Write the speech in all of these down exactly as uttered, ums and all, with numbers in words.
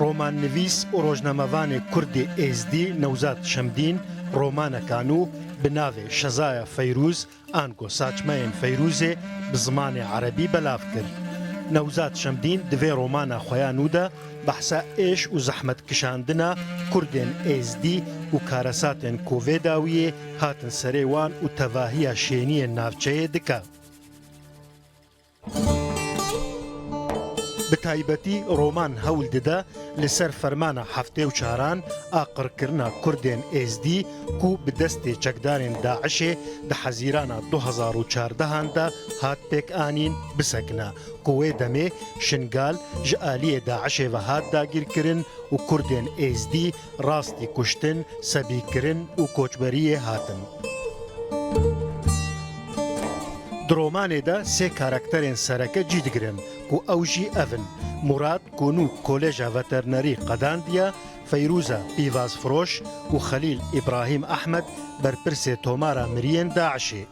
Romannivîs û rojnamevanê Kurdê Êzdî Newzad Şemdîn romaneka nû bi navê Şezaya Feyrûz ango Saçmeyên Feyrûzê bi zimanê erebî belav kir. Newzad Şemdîn di vê romana xwe ya nû de behsa êş û zehmet kişandina Kurdên Êzdî û karesatên ku vê dawiyê hatin serê wan û tevahiya şêniyên navçeyê dike. Bi taybetî roman hewl dide li ser fermana heftê û çaran a qirkirina Kurdên Êzdî ku bi destê çekdarên DAIŞê di Hezîrana du hezar û çardehan de hat pêkanîn bisekine, ku wê demê Şingal ji aliyê DAIŞê ve hat dagîrkirin û Kurdên Êzdî rastî kuştin, sebîkirin û koçberiyê hatin. Di romanê de sê karakterên sereke cî digirin ku ew jî ev in: Murad ku nû Koleja Veterinerî qedandiye, Feyrûza pîvazfiroş û Xelîl Îbrahîm Ehmed berpirsê tomara miriyên DAIŞê.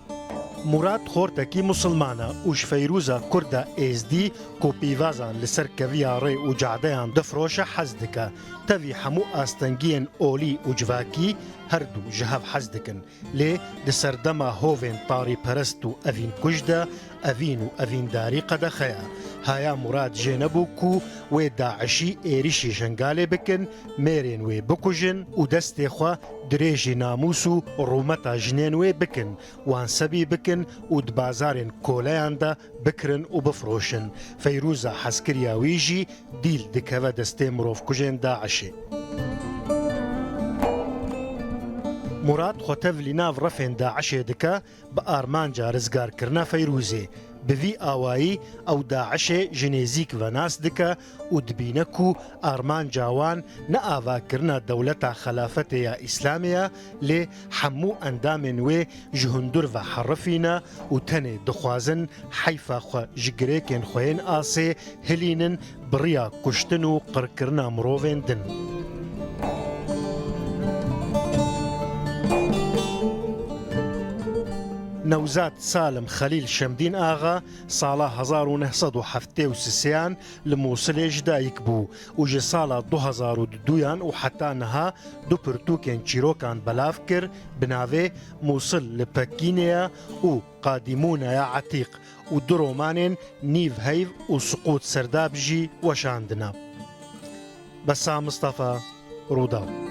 Murad xortekî musilman e û ji Feyrûza Kurda Êzdî ku pîvazan li ser keviya rê û cadeyan difroşe hez dike. Tevî hemû astengiyên olî û civakî her du ji hev hez dikin. Lê di serdema hovên tarîperest û evînkuj de evîn û evîndarî qedexe ye. Haya Murad jê nebû ku wê DAIŞî êrîşî Şengalê bikin, mêrên wê bikujin û destê xwe dirêjî namûs û rûmeta jinên wê bikin, wan sebî bikin û di bazarên koleyan de bikirin û bifroşin. Feyrûza hezkiriya wî jî dîl dikeve destê mirovkujên DAIŞê. Murad xwe tevlî nav refên DAIŞê dike bi armanca rizgarkirina Feyrûzê. Bi vî awayî ew DAIŞê ji nêzîk ve nas dike û dibîne ku armanca wan ne avakirina dewleta xelafetê ya Îslamê ye, lê hemû endamên wê ji hundir ve herifî ne û tenê dixwazin heyfa xwe ji girêkên xwe yên asê hilînin bi riya kuştin û qirkirina mirovên din. Newzad Salim Xelîl Şemdîn Axa sala hezar û neh sed û heftê û sêyan li Mûsilê ji dayik bû û ji sala du hezar û duyan û heta niha du pirtûkên çîrokan belav kir, bi navê Mûsil li Pekînê ye û Qadîmûna ya Etîq û du romanên Nîv Heyv û Siqût Serdab jî weşandine. Bessam Mistefa, Rûdaw.